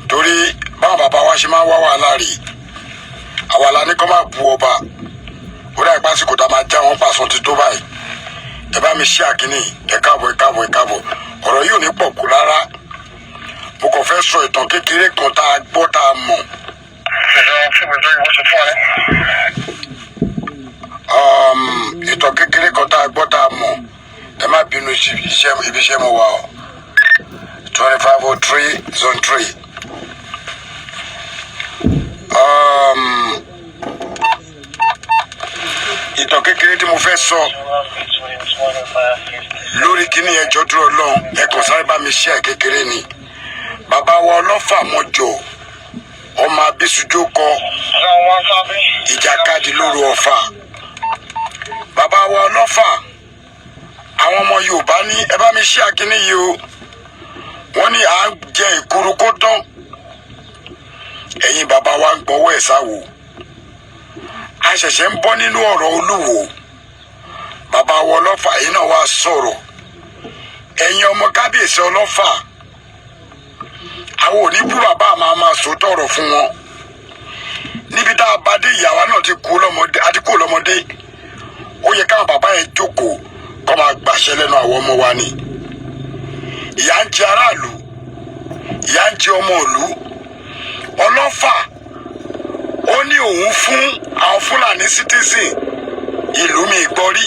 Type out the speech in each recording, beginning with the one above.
Torí báwọn bàbá wa ṣe máa ń wá wàhálà rèé, àwa la ní kó máa bu ọba. Ó dà, ìpásíkò tá a máa já wọn pàṣọ ti tó báyìí. Ẹ bá mi ṣí àkíní. Ẹ káàbọ̀, ẹ káàbọ̀, ẹ káàbọ̀. Ọ̀rọ̀ yìí ò ní pọ̀ kú rárá. Mo kàn fẹ́ sọ ìtàn kékeré kan tá a gbọ́, tá a mọ̀. What's the point? Ìtàn kékeré kan tá a gbọ́, tá a mọ̀. Ẹ má bínú, iṣẹ́ ibi iṣẹ́ mo wà o. 2503 zone 3. Ìtàn kékeré tí mo fẹ́ sọ lórí kíní ẹjọ́ dúró lọ́hùn, ẹ kàn sáré bá mi ṣe ẹ̀ kékeré ni. Bàbá wa Ọlọ́fà Mọ́jọ, ọmọ abísújó kọ Zone 1 copy. ìjàkadì lóru Ọ̀fà. Bàbá wa Ọlọ́fà, àwọn ọmọ Yorùbá ní ẹ bá mi ṣe àkíní yìí o. Wọ́n ní à ń jẹ ìkuru kó tán, ẹ̀yin bàbá wa ń gbọ́wọ́ ẹ̀ sáwò. A ṣẹ̀ṣẹ̀ ń bọ́ nínú ọ̀rọ̀ Olúwo. Bàbá wa Ọlọ́fà yìí náà wá sọ̀rọ̀. Ẹ̀yin ọmọ kábíyèsí Ọlọ́fà, àwọn ò ní bú bàbá, àmọ́ máa sòótọ́ ọ̀rọ̀ fún wọn. Níbi tá a bá dé, ìyàwó náà ti kú lọ́mọdé àti kú lọ́mọdé. Ó yẹ káwọn bàbá yẹn jókòó kó máa gbàṣẹ lẹ́nu àwọn ọmọ wa ni. Ìyà ń jẹ aráàlú, ìyà ń jẹ ọmọ ìlú. Ọlọ́fà ó ní òun fún àwọn Fúlàní citizen ìlú. Mi gbọ́ rí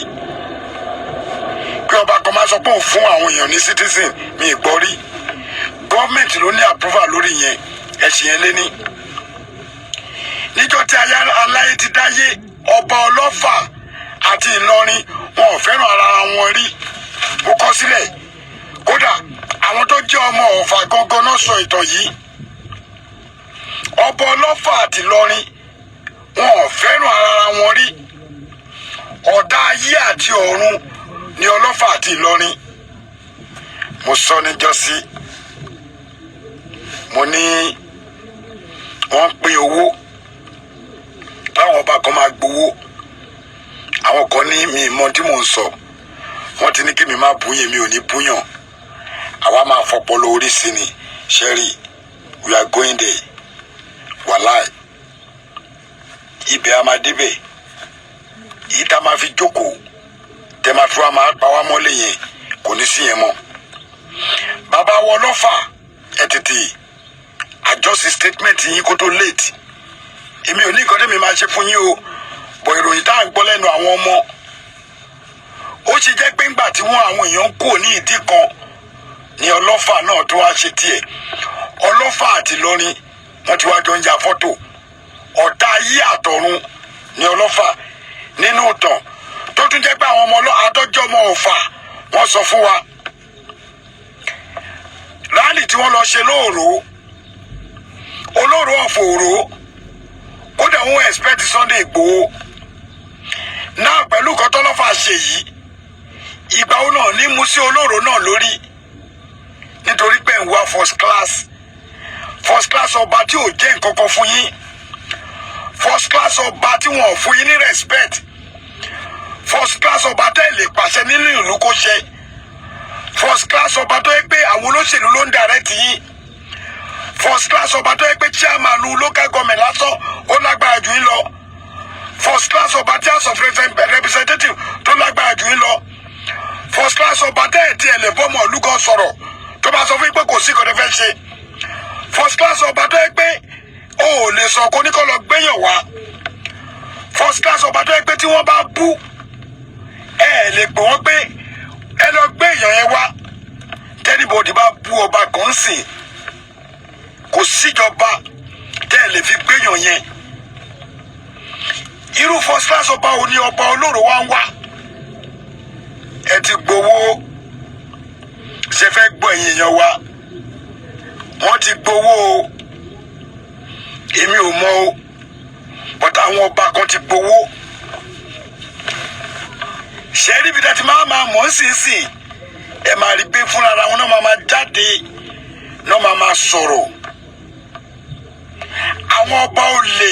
pé ọba kan máa sọ pé òun fún àwọn èèyàn ní citizen, mi gbọ́ rí. Gọ́ọ̀mẹ̀ntì ló ní approval lórí yẹn. Ẹ̀sìn yẹn lé ní níjọ́ tí aláyé ti dáyé, ọba Ọlọ́fà àti Ìlọrin, wọn ò fẹ́ràn ara wọn rí. Mo kọ sílẹ̀. Kódà àwọn tó jẹ́ ọmọ Ọ̀fà gangan náà sọ ìtàn yìí. Ọba Ọlọ́fà àti Ìlọrin, wọn ò fẹ́ràn ara wọn rí. Ọ̀tá ayé àti ọ̀run ni Ọlọ́fà àti Ìlọrin. Mo sọ níjọ́sí, mo ní wọ́n ń pín owó, táwọn ọba kan máa gbowó. Àwọn kan ní mi mọ tí mò ń sọ. Wọ́n ti ní kí mi má búyàn, mi ò ní búyàn. Àwa máa fọpọlọ orí sí ni. Ṣẹ́rí, we are going there. Wàláì, ibẹ̀ a máa débẹ̀. Èyí tá a máa fi jókòó, tẹ máa fi wá máa pa wá mọ́lẹ̀ yẹn, kò ní sí yẹn mọ́. Bàbá wọ Ọlọ́fà, ẹ tètè àjọsí statement yín kó tó late. Èmi ò ní nǹkan tẹ́mi máa ṣe fún yín o, bọ̀ ìròyìn tá à ń gbọ́ lẹ́nu àwọn ọmọ, ó ṣe jẹ́ pé ńgbà tí wọ́n àwọn èèyàn ń kú ní ìdí kan ní Ọlọ́fà náà tó wá ṣe tiẹ̀. Ọlọ́fà àti Ìlọrin, wọ́n ti wá jọ ń ya fọ́tò. Ọ̀tá ayé àtọ̀run ní Ọlọ́fà nínú ìtàn, tó tún jẹ́ pé àwọn ọmọ àtọ́jọ́ ọmọ Ọ̀fà, wọ́n sọ fún wa rally tí wọ́n lọ ṣe lóòró, olóòró ọ̀fọ̀ òró. Kódà wọ́n expect Sunday Igboho náà pẹ̀lú nǹkan tọ́lọ́fà ṣe yìí. Ìgbà wo náà ní mú sí olóòró náà lórí? Nítorí pé ń wá first class, first class ọba tí ò jẹ́ nǹkan kan fún yín, first class ọba tí wọn ò fún yín ní respect, first class ọba tẹ́ lè pàṣẹ nínú ìlú kó ṣe, first class ọba tó yẹ pé àwọn olóṣèlú ló ń direct yín, first class ọba tó yẹ pé chairman local government lásán ó lágbára jù yín lọ, first class ọba tí House of Representative tó lágbára jù yín lọ, first class ọba tẹ́ ẹ̀ tiẹ̀ lè bọ́mọ̀ ìlú kan sọ̀rọ̀ tó bá sọ fún yín pé kò sí nǹkan tó fẹ́ ṣe, first class ọba tó yẹ pé o ò lè sọ kó ní kó lọ gbéyàn wá, first class ọba tó yẹ pé tí wọ́n bá bú ẹ ẹ lè pè wọ́n pé ẹ lọ gbé èèyàn yẹn wá. Tí anybody bá bú ọba kan sìn, kò síjọba tẹ́ ẹ lè fi gbéyàn yẹn. Irú first class ọba wo ni ọba olóró wa ń wá? Ẹ ti gbowó. Ṣe fẹ́ gbọ́, ẹ̀yin èèyàn wa? Wọ́n ti gbowó o. Èmi ò mọ̀ o, but àwọn ọba kan ti gbowó. Ṣe rí ibi tí máa máa mọ̀ ń sìn sìn, ẹ máa rí pé fúnra wọn náà máa máa jáde náà, máa máa sọ̀rọ̀. Àwọn ọba olè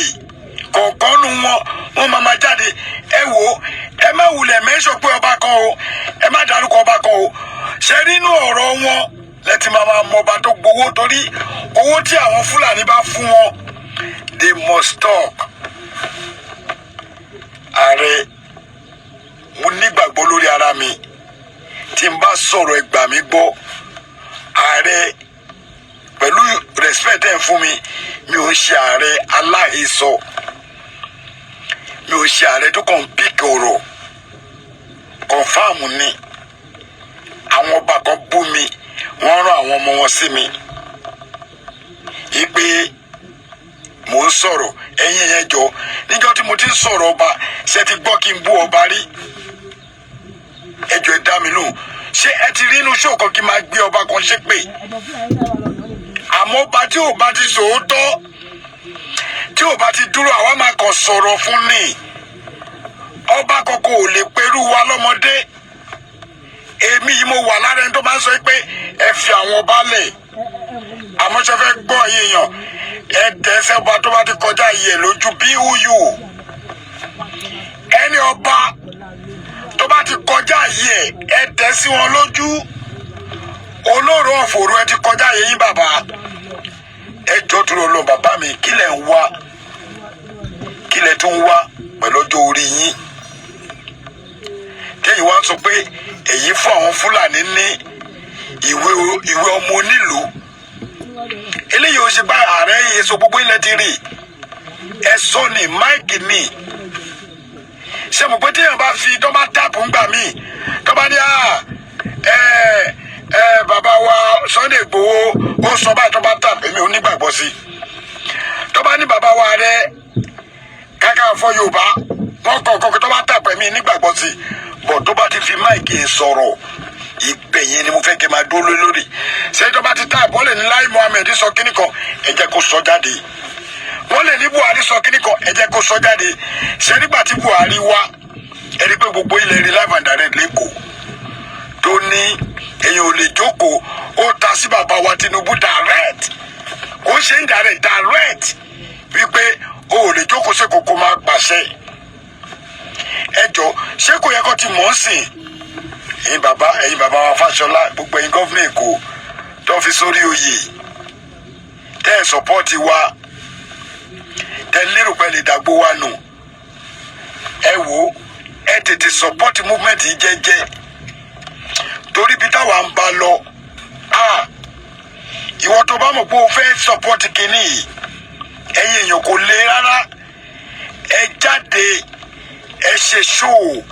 kọ̀ọ̀kan nù wọn, wọ́n máa máa jáde. Ẹ wò ó, Ẹ má wulẹ̀ mẹ́sọ̀ pé ọba kan o, ẹ má dárúkọ ọba kan o. Ṣe nínú ọ̀rọ̀ wọn lẹ́tí máa mọ ọba tó gbowó, torí owó tí àwọn Fúlàní bá fún wọn, they must talk. Ààrẹ, mo nígbàgbọ́ lórí ara mi. Tí n bá sọ̀rọ̀, ẹ gbà mí gbọ́. Ààrẹ, pẹ̀lú respect ẹ̀ fún mi, mi ò ń ṣe ààrẹ aláhesọ, mi ò ṣe ààrẹ tó kàn ń pick ọ̀rọ̀. Confirm ni, àwọn ọba kan bú mi, wọ́n rán àwọn ọmọ wọn sí mi yí pé mò ń sọ̀rọ̀. Ẹ̀yin yẹn jọ, níjọ́ tí mo ti ń sọ̀rọ̀ ọba, ṣé ti gbọ́ kí n bú ọba rí? Ẹ jọ̀ọ́, ẹ dá mi lóhùn. Ṣé ẹ ti rí inú ṣòkan kí n máa gbé ọba kan ṣépè? Àmọ́ ọba tí ò bá ti sòótọ́, tí ò bá ti dúró, àwa máa kàn sọ̀rọ̀ fún ni. Ọba kankan ò lè perú wa lọ́mọdé. Èmi yìí, mo wà lára ẹni tó máa ń sọ pé ẹ fi àwọn ọba lẹ̀. Àmọ́ ṣe fẹ́ gbọ́, èèyàn, ẹ tẹ̀sẹ̀ ọba tó bá ti kọjá yìí ẹ̀ lójú bí wúyù. Ẹni ọba tó bá ti kọjá yìí ẹ̀, ẹ tẹ̀ sí wọn lójú. Olóòrò ọ̀fọ̀rọ̀, ẹ ti kọjá yìí yín. Bàbá, ẹ jọ dúró lọ. Bàbá mi, kí lẹ̀ ń wá? Kí lẹ̀ tún ń wá pẹ̀lú ọjọ́ orí yín tẹ́yìn wá sọ pé èyí fún àwọn Fúlàní ní ìwé ọmọ onílùú? Eléyìí ó ṣe bá ààrẹ yìí sọ. Gbogbo ilẹ̀ ti rí ẹ sọ ní mic ní. Ṣe mọ̀ pé téèyàn bá fi tó bá tap ń gbà míì, tó bá ní ẹ ẹ bàbá wa Sunday Igboho ó sọ báyìí, tó bá tap, èmi ò nígbàgbọ́ sí. Tó bá ní bàbá wa rẹ Kákàǹfò Yorùbá wọn kọ̀ kọ̀ọ̀kan, tó bá tap, èmi nígbàgbọ́ sí. Bọ̀ tó bá ti fi mic sọ̀rọ̀, ibẹ̀ yẹn ni mo fẹ́ kẹ́ máa dúró lórí. Ṣé tó bá ti tap, wọ́n lè ní Lai Muhammed sọ kíní kan, ẹ jẹ́ kó sọ jáde. Wọ́n lè ní Buhari sọ kíní kan, ẹ jẹ́ kó sọ jáde. Ṣé nígbà tí Buhari wá, ẹ rí pé gbogbo ilẹ̀ rí live and direct lẹ́kọ̀ọ́ tó ní èèyàn ò lè jókòó, ó ta sí bàbá wa Tinubu direct, kò ń ṣe indirect, direct, wípé o ò lè jókòó sí kókó máa pàṣẹ. Ẹ jọ, ṣé kò yẹ kó ti mọ̀ ọ́n sìn? Ẹ̀yin bàbá, ẹ̀yin bàbá wa Fáṣọlá, gbogbo ẹ̀yin governor Èkó tó fi sórí oyè, tẹ́ ẹ̀ support wa, tẹ́ lérò pé lè dàgbò wa nù, ẹ wò, ẹ tètè support movement yìí jẹ́jẹ́, torí bí táwa ń bá lọ, ìwọ tó bá mọ̀ pé o fẹ́ support kínní yìí, ẹ̀yin èèyàn, kò le rárá. Ẹ jáde, ẹ ṣe show.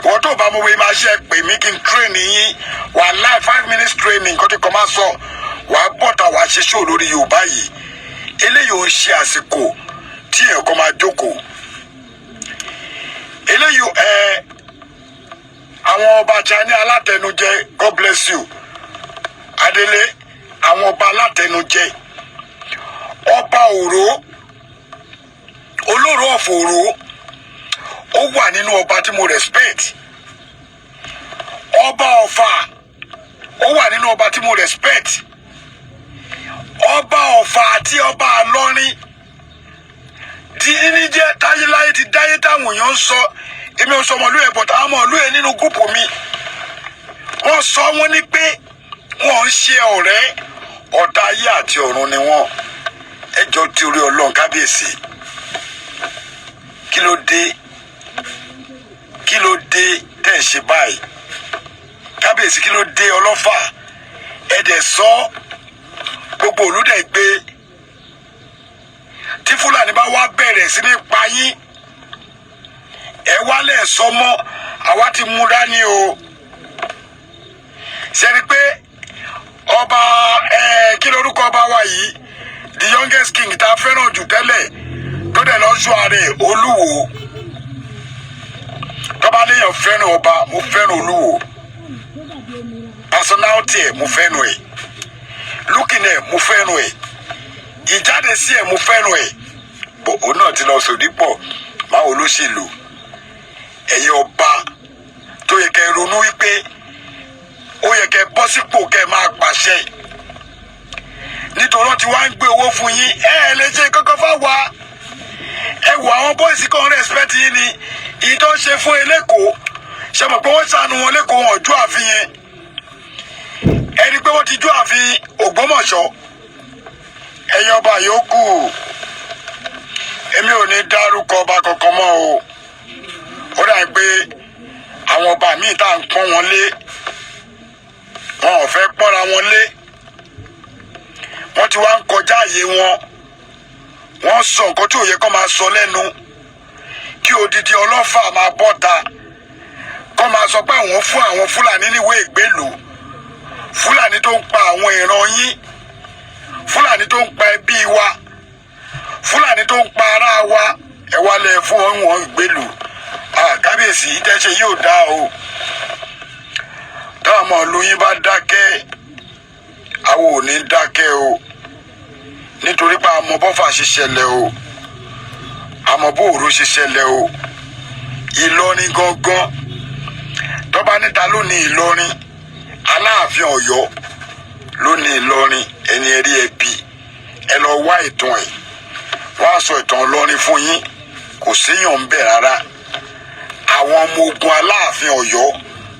Ìwọ tó bá mọ̀ wí máa ṣe, pè mí kí n train yín. Wà láì 5 minutes training nǹkan tí kò máa sọ, wàá bọ̀tà, wàá ṣe show lórí Yorùbá yìí. Eléyìí ò ń ṣe àsìkò tí èèyàn kan máa jókòó. Eléyìí ẹ, àwọn ọba China alátẹnujẹ, God bless you, Adélé. Àwọn ọba alátẹnujẹ, ọba òró, olóró ọ̀fọ̀rọ̀, ó wà nínú ọba tí mo respect. Ọba Ọ̀fà, ó wà nínú ọba tí mo respect. Ọba Ọ̀fà àti ọba Àlọrin tí ní jẹ́ táyéláyé ti dáyé táwọn èèyàn ń sọ. Èmi ò sọ ọmọlú ẹ̀, but àwọn ọmọlú ẹ̀ nínú group mi, wọ́n sọ, wọ́n ní pé wọ́n ń ṣe ọ̀rẹ́, ọ̀tá ayé àti ọ̀run ni wọ́n. Ẹjọ́ tí orí Ọlọ́run, kábíyèsí, kí ló dé? Kí ló dé tẹ̀ ń ṣe báyìí? Kábíyèsí, kí ló dé? Ọlọ́fà, ẹ̀dẹ̀ sọ, gbogbo olùdẹ̀ gbé. Tí Fúlàní bá wá bẹ̀rẹ̀ sí ní pa yín, ẹ wálẹ̀ sọ mọ́. Àwa ti mú dání o. Ṣe ni pé ọba ẹ, kí lorúkọ ọba wa yìí, the youngest king tá a fẹ́ràn jù tẹ́lẹ̀, tó dẹ̀ lọ́ sọ ààrẹ, Olúwo. Tọ́ba léèyàn fẹ́ràn ọba, mo fẹ́ràn Olúwo. Personality ẹ̀, mo fẹ́ràn ẹ̀. Looking ẹ̀, mo fẹ́ràn ẹ̀. Ìjáde sí ẹ̀, mo fẹ́ràn ẹ̀. Bọ̀ òun náà ti lọ sòdí pọ̀ máa olóṣèlú. Ẹ̀yin ọba tó yẹ kẹ́ ronú wípé ó yẹ kẹ́ bọ́ sípò kẹ́ máa pàṣẹ, nítorí wọ́n ti wá ń gbé owó fún yín, ẹ ẹ lè ṣe kankan fáwa. Ẹ wò, àwọn boys kan respect yín ni. Ìyí tó ń ṣe fún elékòó, ṣe mọ̀ pé wọ́n ṣàánú wọn lẹ́kọ̀ọ́, wọn jó ààfin yẹn. Ẹni pé wọ́n ti jó ààfin Ògbómọ̀ṣọ́. Ẹ̀yin ọba yòókù, èmi ò ní dárúkọ ọba kankan mọ́ o. Ó dà pé àwọn ọba míì tá à ń pọ́n wọn lé, wọn ò fẹ́ pọ́nra wọn lé. Wọ́n ti wá ń kọjá àyè wọn. Wọ́n sọ nǹkan tí ò yẹ kó máa sọ lẹ́nu, kí odidi Ọlọ́fà máa bọ́ta, kó máa sọ pé àwọn fún àwọn Fúlàní níwèé ìgbélùú. Fúlàní tó ń pa àwọn ìran yín, Fúlàní tó ń pa ẹbí wa, Fúlàní tó ń pa ará wa, ẹ wá lẹ fún wọn ìgbélùú. Kábíyèsí, tẹ́sẹ̀ yóò dá o. Táwọn ọmọ ìlú yín bá dákẹ́, àwọn ò ní dákẹ́ o, nítorí pé àmọ́ bọ́fà ṣe ṣẹlẹ̀ o, àmọ́ bóòrò ṣe ṣẹlẹ̀ o. Ìlọrin gangan, tọ́ba níta ló ní Ìlọrin, Aláàfin Ọ̀yọ́ ló ní Ìlọrin. Ẹni ẹrí ẹbí, ẹ lọ wá ìtàn ẹ̀, wọ́n á sọ ìtàn Ìlọrin fún yín. Kò séèyàn ń bẹ̀ rárá. Àwọn ọmọ ogun Aláàfin Ọ̀yọ́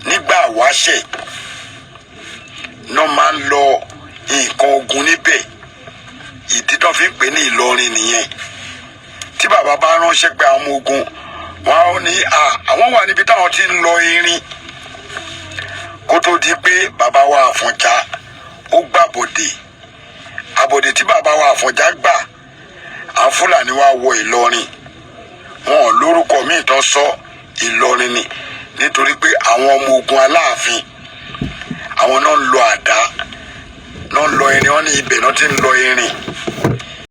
nígbà wáṣẹ̀ náà máa ń lọ nǹkan ogun níbẹ̀. Ìdí tó fi ń pè ní Ìlọrin nìyẹn. Tí bàbá bá ránṣẹ́ pé àwọn ọmọ ogun wọn á ní àwọn wà níbi táwọn ti ń lọ irin, kó tó di pé bàbá wa Àfọ̀njá ó gbàbọ̀dè. Àbọ̀dè tí bàbá wa Àfọ̀njá gbà, àwọn Fúlàní wa wọ Ìlọrin. Wọn ò lórúkọ míì tó sọ Ìlọrin ni, nítorí pé àwọn ọmọ ogun Aláàfin, àwọn náà ń lọ àdá, náà ń lọ irin. Wọn ní ibẹ̀ náà ti ń lọ irin.